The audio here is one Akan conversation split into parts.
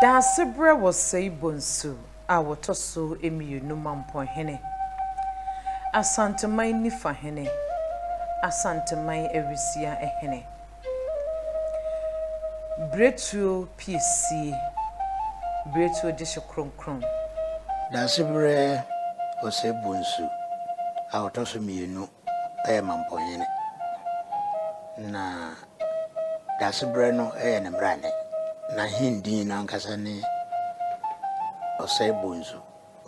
Daasebrɛ Osei Bonsu a wɔtɔ so mmienu Mampɔnhene, Asanteman Nifahene, Asanteman Awisia hene. Biretuo Piesie, Biretuo Dehye Kronkron. Daasebrɛ Osei Bonsu a ɔtɔ so mmienu yɛ Mampɔnhene, na Daasebrɛ no yɛ ne mmrane. N'ahendin no ankasa ne Osei Bonsu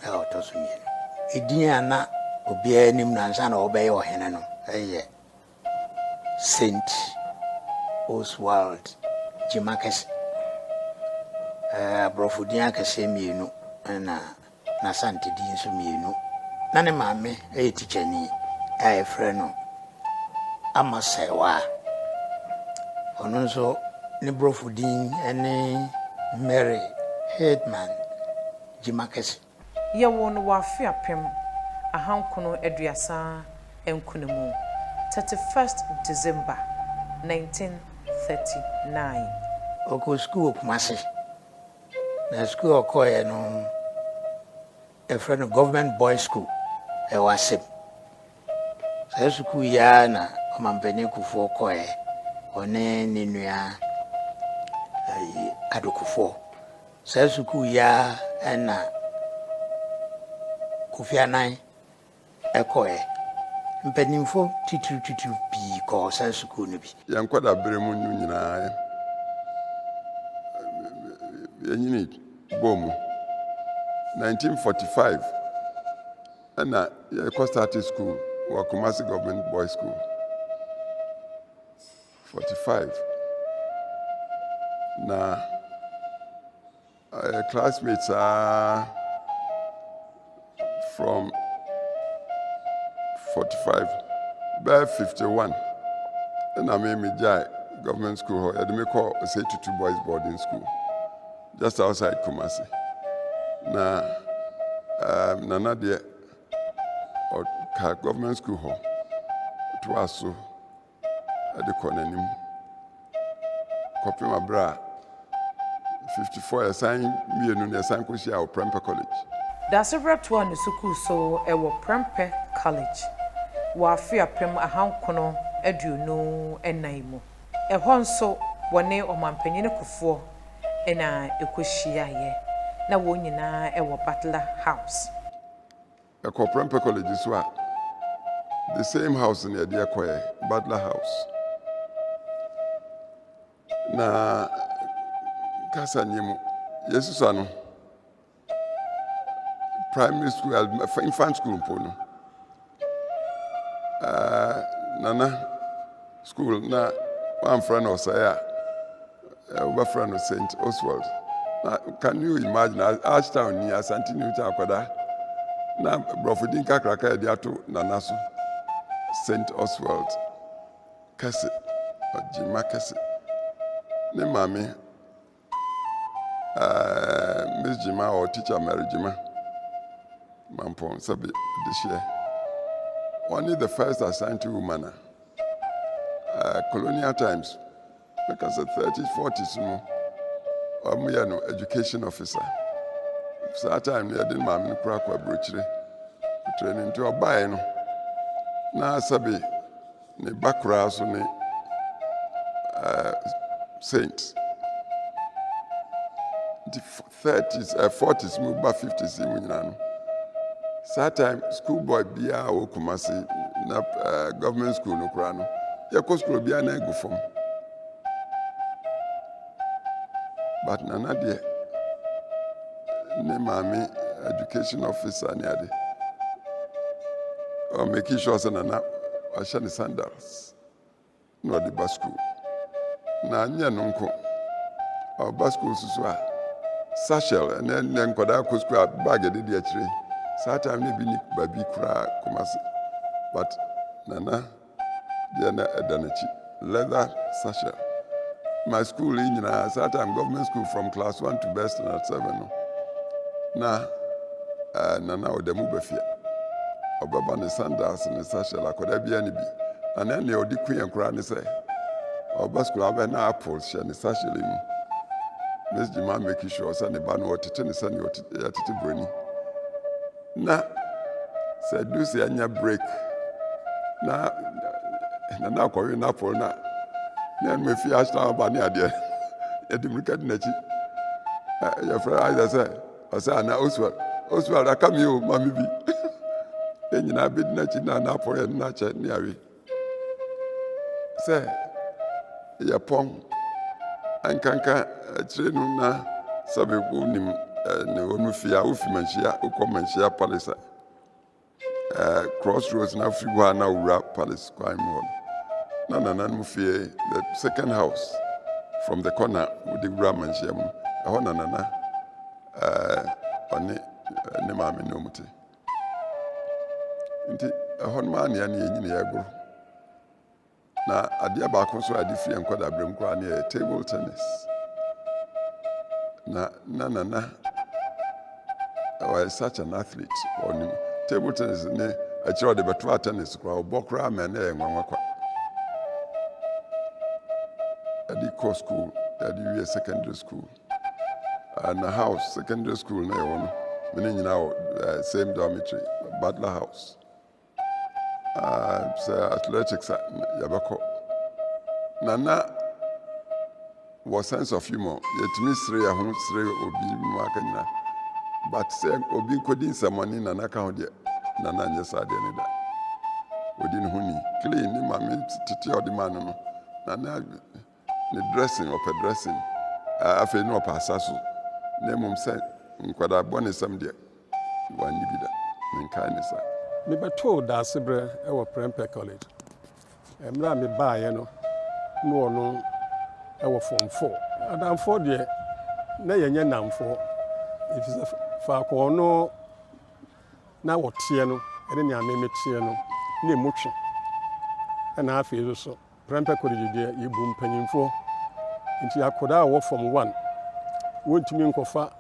a ɔtɔ so mmienu. Edin a na obiara nim no ansa na ɔbɛyɛ ɔhene no yɛ Saint Oswald Gyima Kɛse. Aborɔfo din akɛseɛ mmienu na n'Asante din nso mmienu. Na ne maame yɛ tikyani a yɛfrɛ no Ama Sɛwa. Ɔno nso ne borɔfo din ne Mary Hildman Gyima Kɛse. Yɛwoo no wɔ afe 1939 mu, 31st December 1939. Ɔkɔɔ sukuu wɔ Kumase. Na sukuu a ɔkɔeɛ no, yɛfrɛ no Government Boys School, ɛwɔ Asɛm. Saa sukuu yi ara na Ɔmampanin Kufuor kɔeɛ, ɔne ne nua Addo Kufuor. Saa sukuu yi ara na Kofi Annan kɔeɛ. Mpanimfoɔ titiriw titiriw pii kɔɔ saa sukuu no bi. Yɛn nkwadabere mu no nyinaa, yɛnyini bɔɔ mu. 1945 ɛna yɛkɔ start school wɔ Kumasi Government Boys School. 45 na classmates from 45 bɛyɛ 51 ɛna me megyae government school hɔ, yɛde me kɔ Osei Tutu Boys Boarding School just outside Kumasi. Na Nana deɛ, ɔka government school hɔ toa so ɛde kɔ n'anim kɔpem abere a 54 yɛsan mmienu na yɛsan kɔhyia wɔ Prempeh College. Daasebrɛ toa ne sukuu so wɔ Prempeh College wɔ afe 1924 mu. Ɛhɔ nso wɔne Ɔmanpanyin Kufuor na ɛkɔhyiaeɛ, na wɔn nyinaa wɔ Butler House. Ɛkɔ Prempeh College so a, the same house na yɛde ɛkɔɛ, Butler House. Na kasa nye mu yɛsusua no primary school, infant school mpo no, Nana school na wamfrɛ no ɔsɛe a, wobɛfrɛ no Saint Oswald. Na can you imagine, Ashtown ni, Asante New Town akwadaa na borɔfo din kakraka yɛde ato Nana so, Saint Oswald Kɛse, Ɔgyima Kɛse. Ne maame, Miss Gyima or Teacher Mary Gyima Mampɔn sɛbi de hyeɛ, ɔne the first Ashanti woman a colonial times, mɛka sɛ 30s, 40s mu, ɔmo yɛ no education officer. Saa time no yɛde ne maame no kora kɔ aburokyire training, nti ɔbaeɛ no na sɛbi ne ba koraa so ne saint. Nti 30s, 40s mu ba 50s mu nyinaa no, saa time school boy biara a wɔ Kumasi na government school no koraa no, yɛkɔ school biara na egu fam, but Nana deɛ, ne maame education officer ne ade, ɔ making sure sɛ Nana wahyɛ ne sandals na ɔde ba school. Na nyɛ no nko, ɔba school soso a, satchel. Ɛnɛ nnɛ nkwadaa kɔ school a, bag de di akyire. Saa time no bi ni baabi koraa Kumasi, but Nana deɛ na ɛda n'akyi, leather satchel. My school yi nyinaa, saa time government school from class one to best standard seven no, na Nana ɔda mu ba fie, ɔbɛba ne sandals ne satchel. Akwadaa biara ne bi na nea nea ɔde ku yɛn koraa ne sɛ ɔba school abɛ na apple hyɛ ne satchel mu. Miss Gyimah make sure sɛ ne ba no ɔtete no sɛnea yɛtete buroni. Na sɛ ɛdu sɛ yɛanya break na nana akɔwe n'apɔl na na ɛno efi ahyɛn aba ne adeɛ yɛde mmirika di n'akyi yɛfrɛ ayɛ sɛ ɔsɛ ana Oswald Oswald aka mi o ma mi bi yɛn nyinaa bɛdi n'akyi na n'apɔl yɛn n'akyɛ ne awe. Sɛ yɛpɔn nkanka akyire no na sɛbe wonim ne hɔ no fie a wofi Manhyia wokɔ Manhyia Palace a cross roads na wofiri hɔ a na wowura Palace kwan mu hɔ no na nananom fie the second house from the corner wode wura Manhyia mu ɛhɔ na nana ɔne ne maame ne wɔn te. Nti ɛhɔ nom ara na yɛne yɛnyini yɛgoro. Na adeɛ baako nso a yɛde firi yɛn nkwadaa berɛ mu koraa ne yɛ table tennis. Na na nana ɔyɛ such an athlete ɔnim table tennis ne akyerɛ ɔde bɛtoa tennis koraa ɔbɔ koraa ma ɛna yɛ nwanwa kwa. Yɛde kɔ school yɛde wie secondary school. Na house secondary school na yɛwɔ no me ne nyinaa wɔ uh, same dormitory Butler House uh, sɛ athletics a yɛbɛkɔ na na wɔ sense of humor yɛtumi sere yɛn ho sere obi mu aka nyinaa but sɛ obi nkɔdi nsɛmmɔne na naka ho deɛ na na nyɛ saa deɛ ne da ɔdi ne ho ni clean ne maame tete a ɔde maa no no na na Ne dressing, ɔpɛ dressing. Afei na ɔpɛ asa so. Na mmom sɛ nkwadaa bɔnesɛm deɛ, wanyɛ bi da. Menkae ne saa. Mebɛtoo Daasebrɛ wɔ Prempeh College. Mmerɛ a mebaeɛ no, na ɔno wɔ Form 4. Adamfoɔ deɛ, na yɛnyɛ nnamfoɔ, ɛfiri sɛ faako a ɔno na ɔteɛ no ne nea me meteɛ no, na ɛmu twe. Ɛna afei nso so, Prɛmpɛ College deɛ yɛbu mpanyinfoɔ nti akwadaa a ɔwɔ form one wɔntumi nkɔfa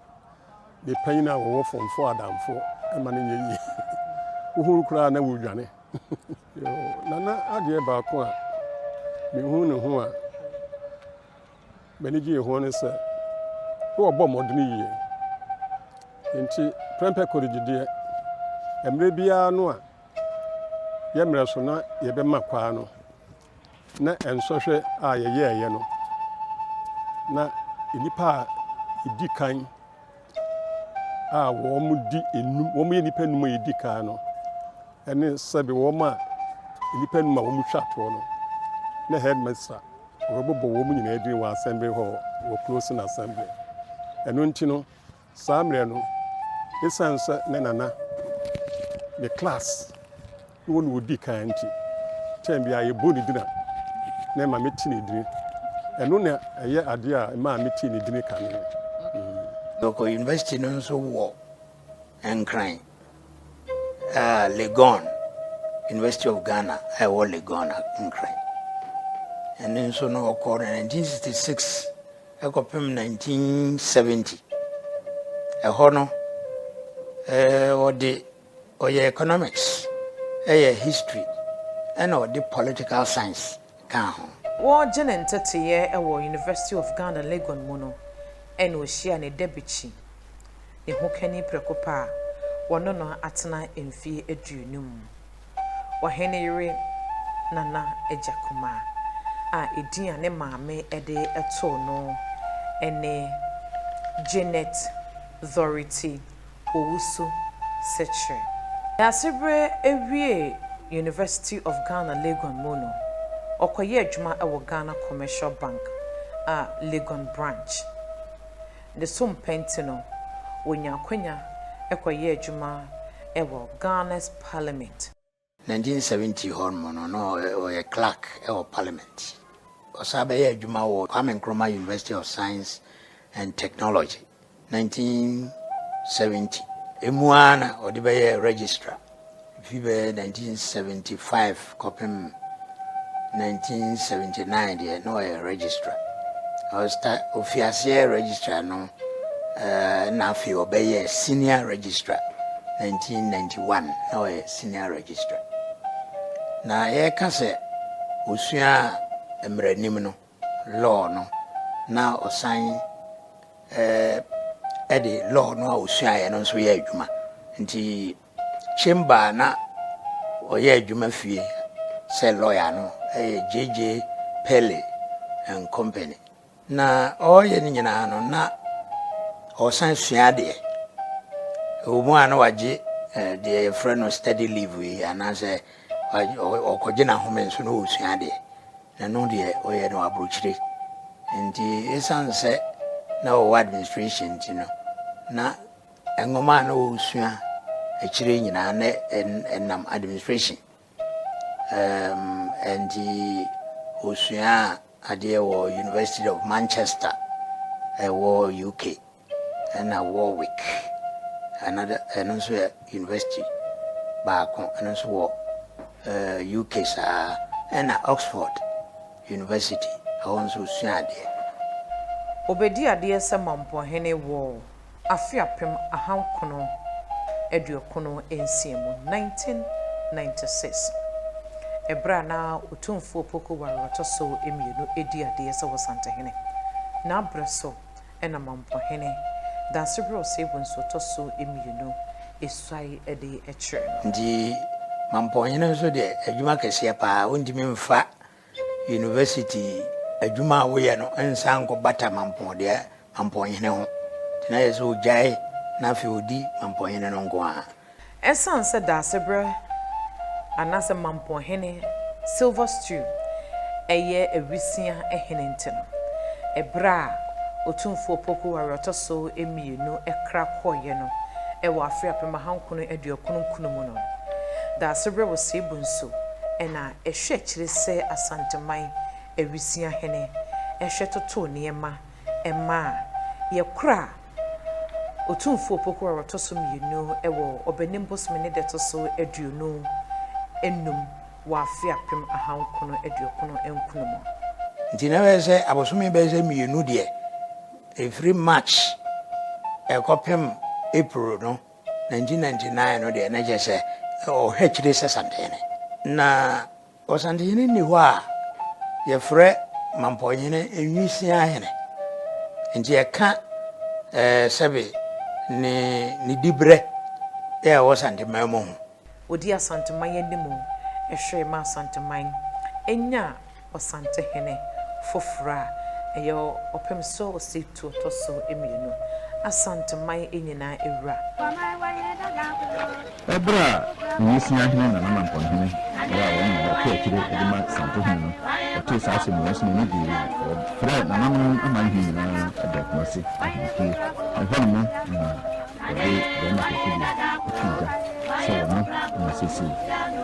ne panyin a wɔwɔ form four adamfoɔ ɛma no nyɛ yie. Wohuru koraa na wɔdwane. Nana adeɛ baako a mehu ne ho a m'ani gyee ho ne sɛ na wɔbɔ mmɔdene yie. Nti Prɛmpɛ College deɛ mmerɛ biara no a yɛ mmerɛ so na yɛbɛma kwaa no, na nsɔhwɛ a yɛyɛeɛ no, na nnipa a ɛdi kan a wɔn di enum, wɔn yɛ nnipa enum a yɛdi kan no, ɛne sɛbe wɔn a nnipa enum a wɔn twa toɔ no, na headmaster wɔbɛbobɔ wɔn nyinaa din wɔ assembly hall wɔ closing assembly. Ɛno nti no, Saa mmerɛ no, ɛsiane sɛ na Nana ne class ne wɔn na wɔdi kan nti, term biara yɛbɔ ne din a, na ɛma mete ne dini. Ɛno na ɛyɛ adeɛ a ɛmaa metee ne dini kane no. Ɔkɔ university no nso wɔ Nkran, uh, Legon, University of Ghana a ɛwɔ Legon, Nkran. Ɛno nso no ɔkɔɔ no 1966 kɔpem 1970. Ɛhɔ no, wɔde ɔyɛ economics, ɛyɛ history, ɛna ɔde political science kaa ho. Wɔregye ne nteteeɛ wɔ University of Ghana, Legon mu no, ɛna ɔhyiaa ne dabikyi, ne hokani prɛko pɛ a wɔne no atena mfeɛ 50. Ɔhene yere Nana Agya Kumaa a edin a ne maame de too no ne Janet Dorothy Owusu Sekyere. Daasebrɛ wiee University of Ghana Legon mu no, ɔkɔyɛɛ adwuma wɔ Ghana Commercial Bank a Legon Branch. Ne so mpɛ nti no, ɔnyaa akwanya kɔyɛɛ adwuma wɔ Ghana's Parliament. 1970 hɔ nom no, na ɔyɛ clerk wɔ Parliament. Ɔsan bɛyɛɛ adwuma wɔ Kwame Nkrumah University of Science and Technology, 1970. Emu ara na ɔde bɛyɛɛ registrar fi bɛyɛ 1975 kɔpem 1979 deɛ na ɔyɛ registrar. Ɔsta ofi aseɛ registrar no eh, na afei ɔbɛyɛɛ senior registrar 1991 na ɔyɛ senior registrar. Na yɛka sɛ osua mmaranim no, law no, na ɔsan de law no a ɔsuaeɛ no nso yɛ adwuma. Nti chamber a na ɔyɛ adwuma fie sɛ lawyer no yɛ JJ Pele and Company. Na ɔreyɛ ne nyinaa no, na ɔresan sua adeɛ. Ɛwɔ mu a na wagye deɛ yɛfrɛ no study leave yi anaasɛ ɔkɔgye n'ahome nso na ɔresua adeɛ. Na ɛno deɛ ɔyɛ no aburokyire. Nti ɛsiane sɛ na ɔwɔ administration nti no, na nwoma a na ɔresua akyire nyinaa na ɛnam administration. Nti ɔsuaa adeɛ wɔ University of Manchester ɛwɔ UK ɛna Warwick another ɛno nso yɛ university baako ɛno nso wɔ UK saa ɛna Oxford University ɛhɔ nso ɔsua adeɛ. Ɔbɛdii adeɛ sɛ Mampɔhene wɔ afe 1996 mu, 1996, ɛberɛ a na Otumfoɔ Opoku Ware ɔtɔ so mmienu redi adeɛ sɛ Ɔsantehene. N'aberɛ so na Mampɔhene Daasebrɛ Osei Bonsu ɔtɔ so mmienu suae de kyerɛɛ no. Nti Mampɔhene nso deɛ adwuma kɛseɛ paa, wontumi mfa University adwuma a woyɛ no nsan nkɔbata Mampɔn deɛ Mampɔnhene ho. Nti na ayɛ sɛ ɔgyae na afei ɔdi Mampɔnhene no nko ara. Ɛsiane sɛ Daasebrɛ anaasɛ Mampɔnhene Silver Stew yɛ awisia hene nti no, ɛberɛ a Otumfoɔ Opoku Ware ɔtɔ so mmienu kra kɔeɛ no wɔ afe 1999 mu no, Daasebrɛ wɔ Seibunso na ɛhwɛ akyire sɛ Asanteman awisia hene hwɛ totoo nneɛma maa yɛkoraa Otumfoɔ Opoku a ɔtɔ so mmienu wɔ Ɔbɛnem bosome ne da ɛtɔ so 25 wɔ afe 1999 mu. Nti na bɛyɛ sɛ abosome bɛyɛ sɛ mmienu deɛ, ɛfiri March ɛkɔpem April no, 1999 no deɛ, na kyerɛ sɛ ɔhwɛ akyire sɛ Santehene. Na Ɔsantehene nni hɔ a yɛfrɛ Mampɔnhene Nwisiahene. Nti ɛka ɛɛ sɛbe ne ne dibrɛ a ɛwɔ Santeman mu ho. Ɔdii Asanteman anim hwɛe ma Asanteman nyaa Ɔsantehene foforɔ a ɛyɛ Ɔpemsoɔ Osei-Tuo ɔtɔ so mmienu, Asanteman nyinaa wura. Ɛberɛ a Nwisiaa hene Nana Mampɔnhene berɛ a wɔn na wɔtɔ akyire de ma Santehene no, ɔtee saa asɛm yi, wɔn nso n'ani gyee. Wɔfrɛɛ nananom aman hene nyinaa baa Kumasi ahemfie. Ɛhɔnom na wɔde Barima Kwaku Duah too dwa sɛ ɔno na seesei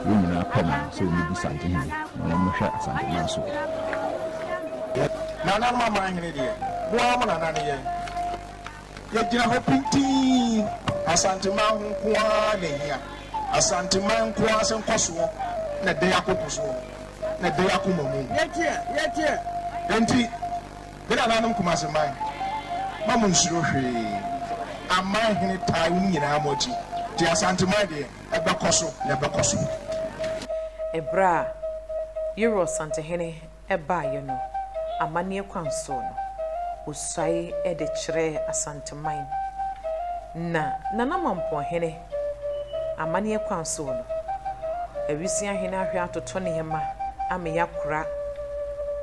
wɔn nyinaa pɛ no sɛ ɔmmɛdi Santehene na ɔmmɛhwɛ Asanteman so. Nananom aman hene deɛ, mo ara mo nana ne yɛn. Yɛgyina hɔ pintinn, Asanteman ho nko ara na ɛhia. Asanteman nko ara sɛ nkɔsoɔ na ɛda yɛn akoko soɔ, na ɛda yɛn akoma mu. Enti, me nananom Kumaseman, mma mo nsuro hwee. Aman hene taa mo nyinaa mo akyi, nti Asanteman deɛ, ɛbɛkɔ so na ɛbɛkɔ so. Ɛberɛ a Yerua Ɔsantehene baeɛ no, amanneɛ kwan soɔ no, ɔsuae de kyerɛɛ Asanteman. Na Nana Mampɔnhene, amanneɛ kwan soɔ no, Awisiahene ahwɛ atoto nneɛma ama yɛakora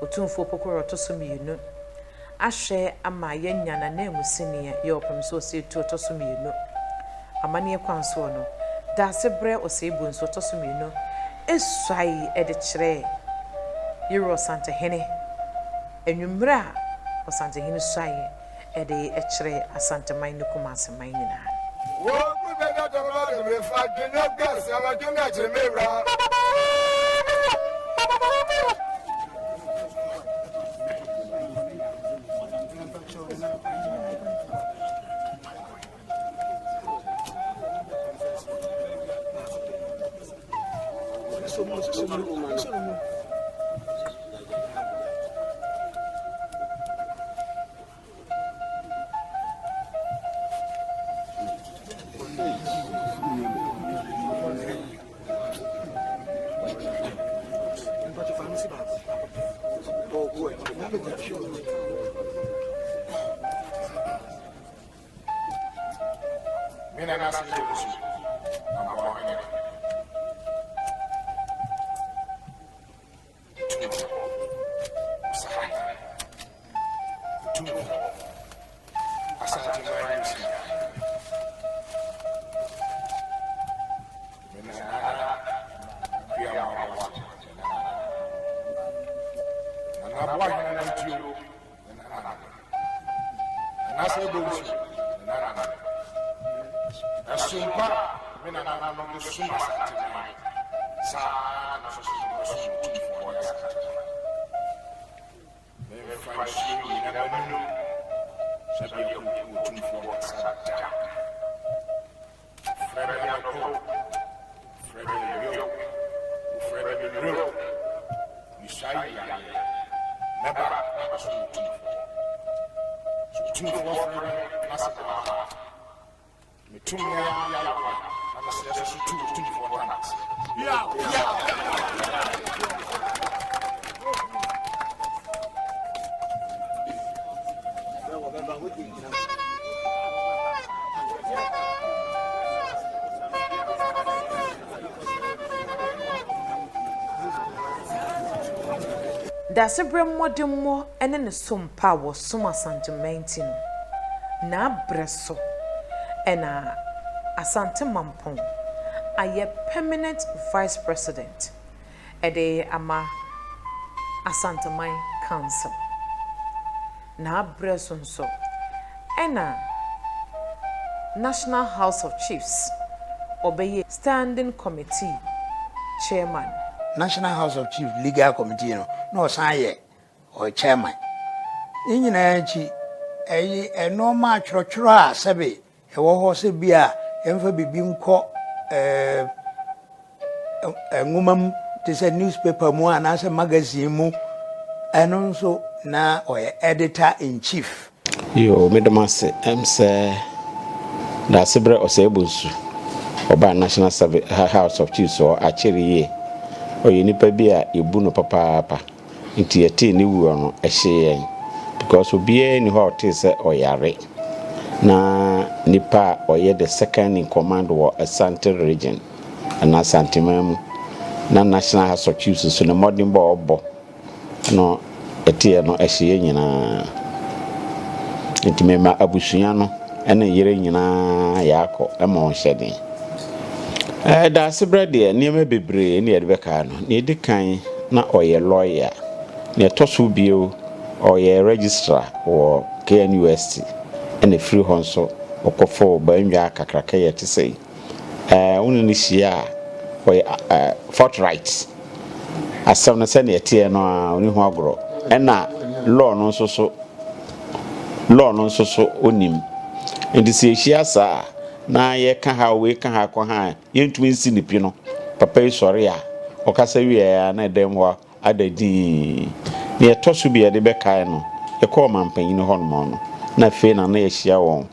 Otumfoɔ Opoku a ɔtɔ so mmienu ahwɛ ama yɛanya n'ananmusini a ɛyɛ Ɔpem so Osei-Tuo ɔtɔ so mmienu. Amanneɛ kwan soɔ no, Daasebrɛ Osei-Bonsu ɔtɔ so mmienu suae de kyerɛɛ Yeru Ɔsantehene anwummerɛ a Ɔsantehene suaeɛ de kyerɛɛ Asanteman ne Kumaseman nyinaa. nana ase yɛ nsu, Mampɔnhene. Otumfoɔ, Ɔsahene, Otumfoɔ, Asanteman Nsia. Me nana Akua Mmoaboakye, me nana. Nana Boahene Nantuo, me nana ne. Nana Sɛ Bonsu, me nana ne. Ɛsompa me nananom de som Asanteman, saa ara na me nso mebɛsom Otumfoɔ ne Asanteman. Memfa nsuo nnyina m'anom sɛdeɛ Otumfoɔ Otumfoɔ kasa da. Wofrɛ me anɔpa o, wofrɛ me awia o, wofrɛ me anwummerɛ o, mesuae yareɛ, mɛba na mabɛsom Otumfoɔ. Sɛ Otumfoɔ frɛ me na sɛ mamma a, meto me ara me yarewa na mesrɛ so so tu Otumfoɔ ntamaseɛ. Daasebrɛ mmɔdemmɔ ne ne som pa a wɔsom Asanteman nti no, n'abrɛ so na Asante Mampong ayɛ Permanent Vice President de ama Asanteman Council. N'abrɛ so nso na National House of Chiefs ɔbɛyɛɛ Standing Committee Chairman. National House of Chiefs Legal Committee no na ɔsan yɛ ɔyɛ chairman. Ne nyinaa akyi, ɛyi nnoɔma atwerɛtwerɛ a sɛbe Ɛwɔ hɔ sɛ bi a yɛmfa biribi nkɔ ɛɛ nwoma mu te sɛ newspaper mu anaasɛ magazine mu ɛno nso na ɔyɛ editor in chief. Yoo meda mo ase ɛm sɛ Daasebrɛ Ɔsɛe Bonsu ɔbaa National Service House of Chiefs hɔ akyɛre yie ɔyɛ nipa bi a yɛbu no papaapa. Nti yɛtee ne wuo no ɛhyee yɛn because obiara nni hɔ a ɔtee sɛ ɔyare. Na nipa a ɔyɛ the second in command wɔ Asante region anaa Asanteman mu na National House of Chiefs nso ne mmɔdenbɔ a ɔbɔ no ɛteɛ no ɛhye yɛn nyinaa. Nti mema abusua no ne yere nyinaa yɛakɔ ma wɔn hyɛden. Ɛɛ Daasebrɛ deɛ nneɛma bebree na yɛde bɛkae no. Nea ɛdi kan na ɔyɛ lɔya. Nea ɛtɔ so bio ɔyɛ registrar wɔ KNUST ɛna ɛfiri hɔ nso ɔkɔfoo Bannwa kakraka yi a ɛte sɛ yi. Ɛɛ wo ne no hyia a ɔyɛ ɛɛ forthright. Asɛm no sɛnea ɛteɛ no ara ɔnni ho agorɔ. Ɛna law no nso so law no nso so ɔnim. Nti sɛ yɛhyia saa a na yɛka ha wei ka ha kɔ ha a yɛntumi nsi ne pi no, papa yi sɔre a, ɔkasa wieɛ a na ɛdan mu hɔ ada dinn. Nea ɛtɔ so bi a yɛde bɛkae no, yɛkɔɔ ɔmampanyini hɔnom no, na afei na na yɛahyia wɔn.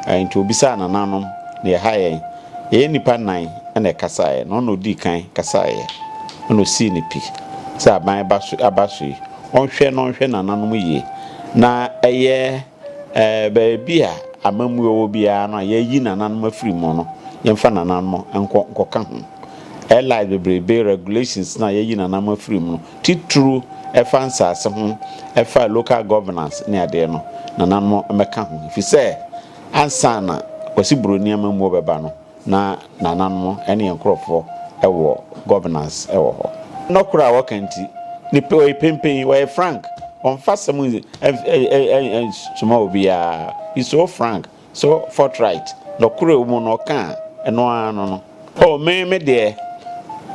Nti ɔbisaa nananom nea ɛha yɛn. Yɛyɛ nnipa nnan na ɛkasaeɛ, na ɔno na ɔdii kan kasaeɛ. Ɛna ɔsii ne pi sɛ aban ba so aba so yi, ɔnhwɛ na ɔnhwɛ nananom yie na ɛyɛ Ɛɛ, baabi a amammuo wɔ biara no a yɛayi nananom afiri mu no, yɛmfa nananom nkɔ nkɔka ho. Airlines bebrebe, regulations no a yɛayi nananom afiri mu no, titiriw ɛfa nsase ho, ɛfa local governance ne adeɛ no, nananom mmɛka ho. Ɛfiri sɛ ansa na Kwasi Buroni amammuo bɛba no, Na nananom ne yɛn nkorɔfoɔ wɔ governance wɔ hɔ. Nɔkorɛ a wɔka nti, ne pɛ ɔyɛ pempen, ɔyɛ frank, ɔnfa asɛm nsoma obiara, he's so frank, so forthright, nɔkorɛ wɔ mu no ɔka a, ɛno ara no no. Oh me me deɛ,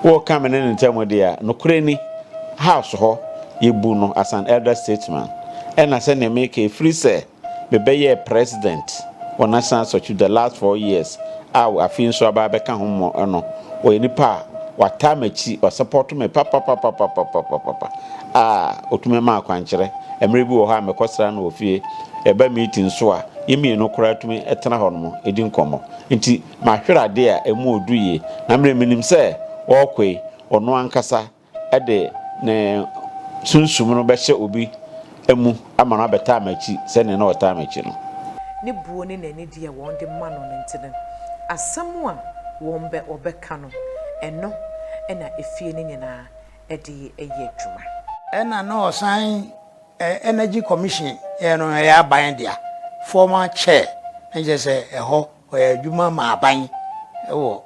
woka me ne ne ntam deɛ a, nokorɛ ni, house hɔ, yɛbu no as an elder statesman, ɛna sɛdeɛ meka yi, ɛfiri sɛ, mebɛyɛɛ president wɔ National Sɔkyi the last 4 years a afei nso aba abɛka ho mmɔ no, ɔyɛ nipa a wataa m'akyi, wasupɔto me papapapapapapapa a ɔtumi ma akwankyerɛ. Mmerɛ bi wɔ hɔ a mekɔsra no wɔ fie, ɛba meeting nso a, yɛn mmienu koraa tumi tena hɔ nom di nkɔmmɔ. Nti mahwere adeɛ a ɛmu ɔdu yie. Na mmerɛ menim sɛ ɔrekɔ yi, ɔno ankasa de ne sunsum no bɛhyɛ obi mu ama no abɛtaa m'akyi sɛnea na ɔtaa m'akyi no. Ne buo ne n'anidie a wɔde ma no no nti no. Asɛm a wɔn bɛ wɔbɛka no, ɛno na efie no nyinaa de yɛ adwuma. Ɛna na ɔsan Energy Commission yɛ no ɛyɛ aban dea, former chair, na kyerɛ sɛ ɛhɔ ɔyɛ adwuma ma aban wɔ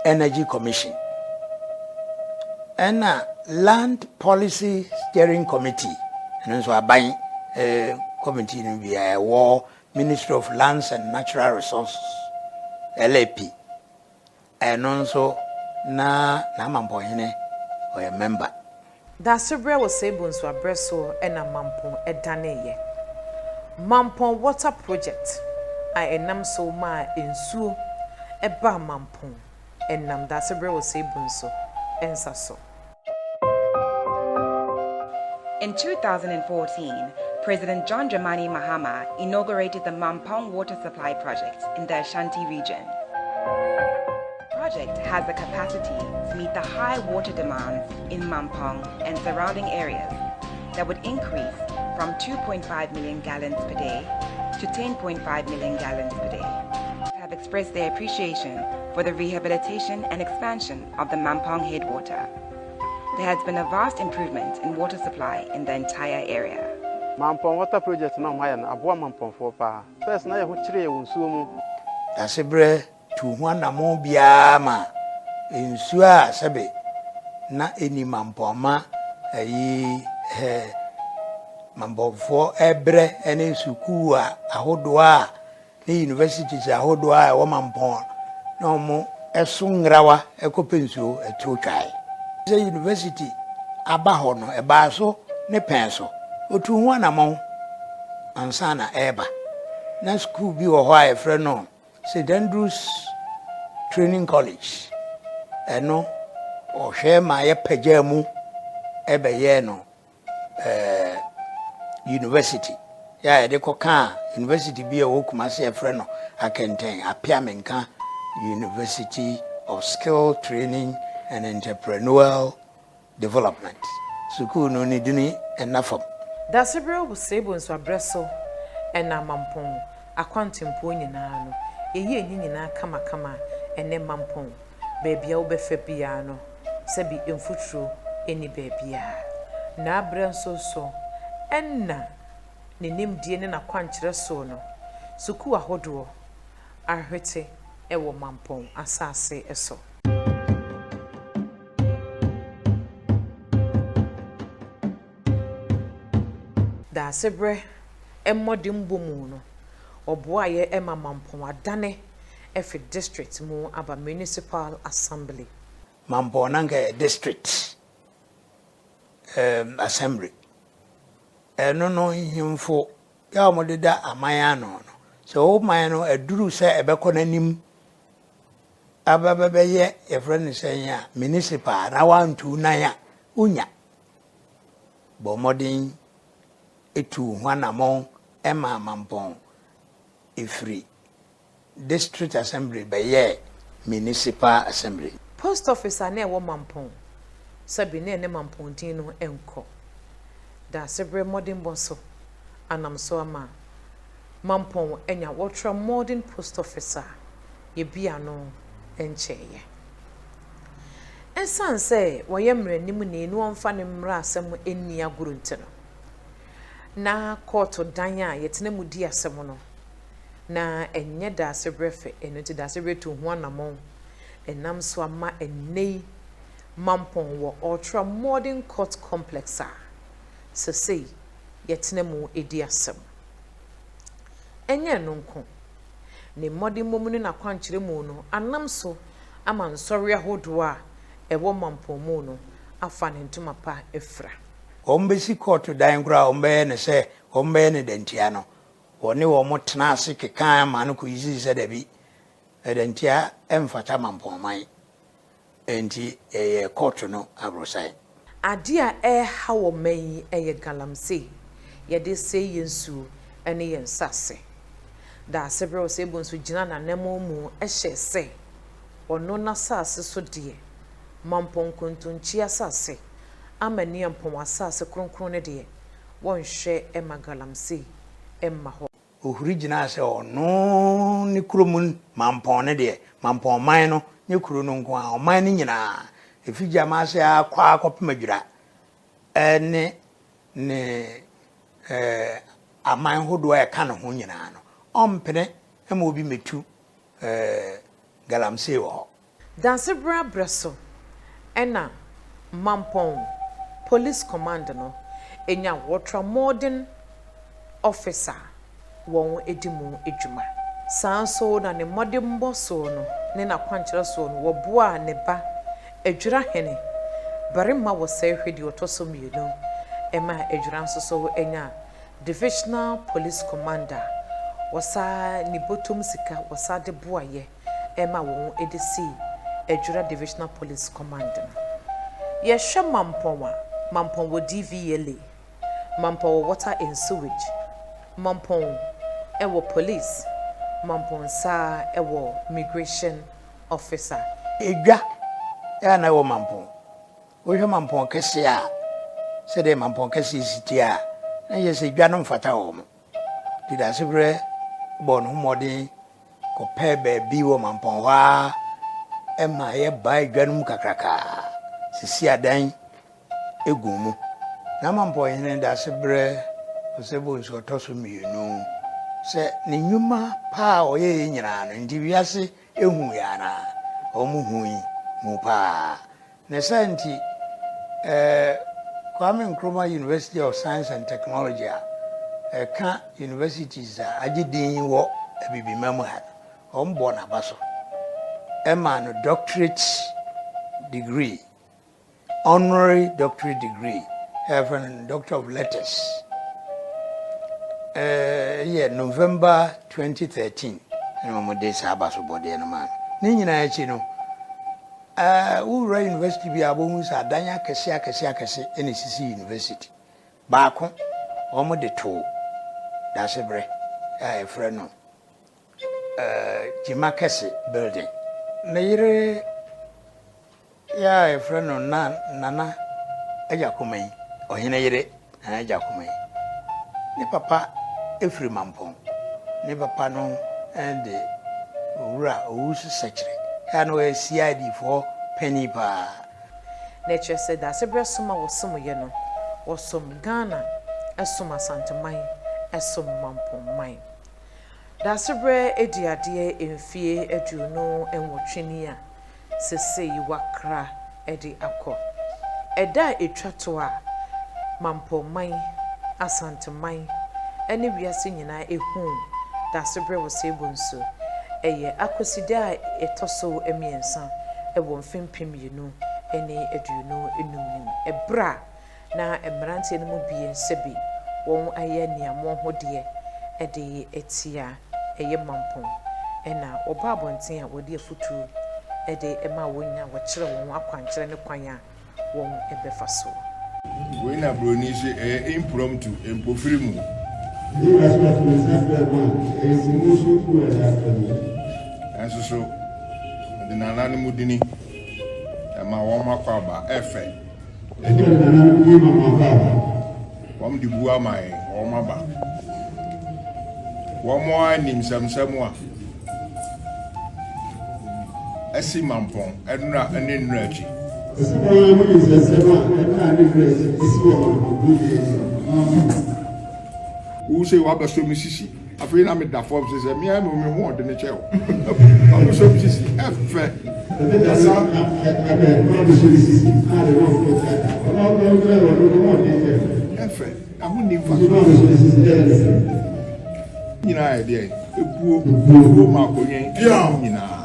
Energy Commission. Ɛna Land Policy Steering Committee, ɛno nso aban committee no bi a ɛwɔ Ministry of Lands and Natural Resources, LAP. Ɛno nso na n'amampɔnhene ɔyɛ member. Daasebrɛ wɔ Seibu nsoabrɛ soɔ na Mampong daneeɛ. Mampong Water Project a ɛnam so maa nsuo baa Mampong nam Daasebrɛ wɔ Seibu nso nsa so. In 2014, President John Dramani Mahama inaugurated the Mampong Water Supply Project in the Ashanti region. The project has the capacity to meet the high water demands in Mampong and surrounding areas that would increase from 2.5 million gallons per day to 10.5 million gallons per day. Have expressed their appreciation for the rehabilitation and expansion of the Mampong headwater. There has been a vast improvement in water supply in the entire area. Mampong water project na ɔmo ayɛ no aboa Mampongfoɔ paa. First na yɛ ho kyerɛ yɛ wɔ nsuo mu. Dasebrɛ tuu ho anammɔn biara ma nsuo a sɛbe na ɛnni Mampong ma ayi hɛ Mampongfoɔ ɛbrɛ ne sukuu a ahodoɔ a ne universities ahodoɔ a ɛwɔ Mampɔn na wɔn so ngrawa kɔpɛ nsuo ɛtoɔ twae. Sɛ university aba hɔ no ɛbaa so ne pɛn so. Ɔtuu ho anamɔn ansa na ɛreba. Na sukuu bi wɔ hɔ a yɛfrɛ no St Andrews Training College. Ɛno ɔhwɛ ma yɛpagyaa mu ɛbɛyɛɛ no eh, university yɛ a yɛde kɔkaa university bi a ɛwɔ Kumasi a yɛfrɛ no Akɛntɛn Appiah-Menka University of Skill Training and Entrepreneurial Development. Sukuu no ne dini nna fam. Dasebrɛ Osei Bonsu abrɛ so na Mampong akwantempɔn nyinaa no, yɛyɛɛ ne nyinaa kamakama a ɛnnɛ Mampong baabi a wobɛfa biara no, sɛbi mfuturo nni baabiara. N'abrɛ nso so na ne nimdeɛ ne n'akwankyerɛ soɔ no, sukuu ahodoɔ ahwete wɔ Mampɔn asase so. Daasebrɛ mmɔdenbɔ mu no, ɔboaeɛ ma Mampɔn adane afi district mu aba Municipal Assembly. Mampɔn na anka ɛyɛ district um, assembly. Ɛno no nhemfo yɛ a wɔdeda aman ano no, sɛ wo man no aduru sɛ ɛbɛkɔ n'anim aba bɛbɛyɛ yɛfrɛ no sɛn a municipal na wantu nan a wonya. Bɔ mmɔden tuu ho anammɔn maa Mampɔn firi District Assembly bɛyɛɛ Municipal Assembly. Post Office a na ɛwɔ Mampɔn, sɛbe na ɛne Mampɔn din no nkɔ. Daasebrɛ mmɔdenbɔ so anam so ama Mampɔn anya Ultra Modern Post Office a yɛbue ano nkyɛeɛ. Ɛsiane sɛ ɔyɛ mmaranimni na ɔmfa ne mmaraasɛm nni agorɔ nti no, na kɔɔto dan a yɛtena mu di asɛm no, na ɛnyɛ Daasebrɛ fɛ. Ɛno nti Daasebrɛ tuu ho anammɔn. Ɛnam so ama ɛnnɛ yi Mampong wɔ Ultra Modern Court Complex a seesei yɛtena mu di asɛm. Ɛnyɛ ɛno nko, ne mmɔdemmɔ mu ne n'akwankyerɛ mu no anam so ama nsɔre ahodoɔ a ɛwɔ Mampong mu no afa ne ntoma pa afira. Wɔbɛsi kɔɔto dan koraa a wɔbɛyɛ no sɛ wɔbɛyɛ no dantia no, wɔne wɔn tenaa ase kekaa maa no kɔyisii sɛ dabi, dantia mfata Mampong-man, enti yɛyɛɛ kɔɔto no aborosan. Adeɛ a ɛrehaw ɔman yi yɛ galamsey, yɛde sɛe yɛn nsuo ne yɛn nsase. Daasebrɛ Osei nso gyinaa n'anammɔn mu hyɛɛ sɛ ɔno n'asase so deɛ, Mampɔn nkontonkyi asase, Amaniampɔn asase kronkron no deɛ, wɔnhwɛ mma galamsey mma hɔ. Ɔhuri gyinaa sɛ ɔno ne kurom Mampɔn no deɛ, Mampɔn man no nyɛ kuro no nko ara, ɔman no nyinaa, ɛfiri Gyama ase ara kɔ ara kɔpem Adwira ne ne aman hodoɔ a ɛka ne ho nyinaa no, ɔmpene ma obi mmɛtu galamsey wɔ hɔ. Dansebra berɛ so na Mampong Police Command no nya wɔtramɔɔden officer a wɔn di mu dwuma. Saa nso na ne mmɔdemmɔ soɔ no ne n'akwankyerɛ soɔ no wɔboaa ne ba Adwira hene barima Wɔsɛehwɛ deɛ ɔtɔ so mmienu maa Adwira nso so nyaa Divisional Police Commander wɔsaa ne bɔtɔm sika wɔsaa de boaeɛ ma wɔn de sii Adwira Divisional Police Command no. Yɛhwɛ Mampɔn a, Mampɔn wɔ DVLA, Mampɔn wɔ Water and Sewage, Mampɔn wɔ Police, Mampɔn saa wɔ Migration Officer. Edwa a na ɛwɔ Mampɔn. Wohwɛ Mampɔn kɛseɛ a, sɛdeɛ Mampɔn kɛseɛ si teɛ a, na kyerɛ sɛ dwa no mfata wɔn. Nti Dasebrɛ bɔɔ ne ho mmɔden kɔpɛɛ baabi wɔ Mampɔn hɔ ara ma yɛbaa dwa no mu kakrakaa, sisi adan guu mu. Na Mampɔn hene Dasebrɛ Osei-Bonsu ɔtɔ so mmienu sɛ ne nnwuma pa a ɔyɛeɛ nyinaa no nti wiase huiɛ anaa? Wɔhui hu paa. Ne saa nti, Kwame Nkrumah University of Science and Technology a ɛka universities a agye din wɔ Abibiman mu ha no, wɔbɔɔ n'aba so maa no doctorate degree, honorary doctorate degree, a yɛfrɛ no Doctor of Letters. Ɛyɛ November 2013 na wɔde saa abasobɔdeɛ no maa no. Ne nyinaa akyi no, Wowura university bi a, wobɛhu sɛ adan akɛse akɛse akɛse na ɛsisi university. Baako, wɔde too Dasebrɛ a yɛfrɛ no Gyima Kɛse building. Ne yere yi a yɛfrɛ no Nana Agyakomah, ɔhene yere Nana Agyakomah, ne papa firi Mampɔn. Ne papa no de Owura Owusu Sɛkyerɛ a na ɔyɛ CID foɔ panin paa. Na ɛkyerɛ sɛ Daasebrɛ som a wɔsomyɛ no, wɔsom Ghana, som Asanteman, som Mampongman. Daasebrɛ adi adeɛ mfie 28 ni a sesei wakra de akɔ. Ɛda a ɛtwa to a Mampɔnman, Asanteman ne wiase nyinaa huu Daasebrɛ wɔ Seibo nso, ɛyɛ Akwasida a ɛtɔ so mmiɛnsa wɔ mfe 2025 no mu, ɛberɛ a na mmeranteɛ no mu bi sɛbe wɔayɛ nea wɔn ho deɛ de atia ɛyɛ Mampong na wɔba abɔnten a wɔde afutuo de ma wɔn nyinaa, wɔkyerɛ wɔn akwankyerɛ ne kwan a wɔbɛfa soɔ. Wei na broni se ɛyɛ impromptu, mpofiri mu. Nanso so ɔde nananom dini ɛma wɔn akwaaba ɛfɛ. Wɔn de bu ama yɛn, wɔn aba. Wɔn ara nim nsɛmsɛm a asi Mampɔn nnora ne nnora akyi. Wo sei wabɛsɔ me sisi. Afei na meda fam sɛ sɛ mmea mu me ho ɔde ne kyɛw. Wabɛsɔ me sisi ɛfɛ. Ɛfɛ ɛho nni mfaso. Nyinaa yɛ deɛ ebuo ebuo ma akonnwa yi nyinaa.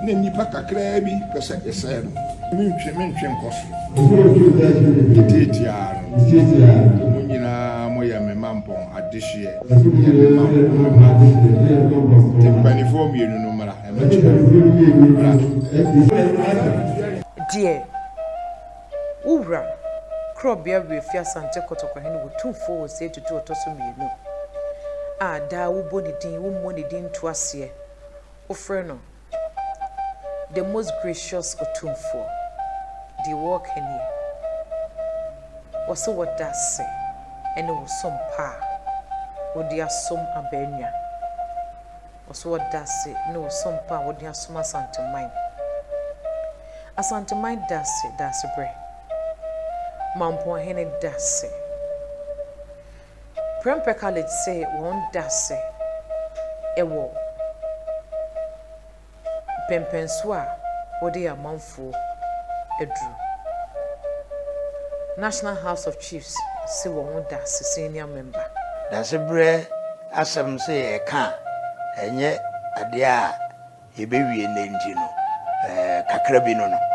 Na nnipa kakraa bi pɛ sɛ yɛsɛe no. Mentwe mentwe nkɔ soro. Titiatiaa no. Mo nyinaa moyɛ me mampɔn adehyeɛ. Moyɛ me mampɔn me mma. Nti mpanimfoɔ mmienu no mmra mmɛkyerɛ me. Mmra. Deɛ wo wura Korɔbea Werɛfie Asante Kɔtɔkɔhene Otumfoɔ Osei Tutu Ɔtɔ so Mmienu a daa wobɔ ne din, wommɔ ne din nto aseɛ, wofrɛ no The Most Gracious Otumfoɔ, deɛ wɔreka nie, wɔse wɔda ase. ne wo som pa a wode asom Abaanua. Ɔso ɔda ase ne wo som pa a wode asom Asanteman. Asanteman da ase Daasebrɛ. Mampɔnhene da ase. Prempeh College se wɔn da ase wɔ mpɛnpɛnsoɔ a wɔde yɛ amanfoɔ aduru. National House of Chiefs se wɔn da ase senior member. Dasebrɛ asɛm sɛ yɛreka a, ɛnyɛ adeɛ a yɛbɛwie nnɛ nti no, kakra bi no no.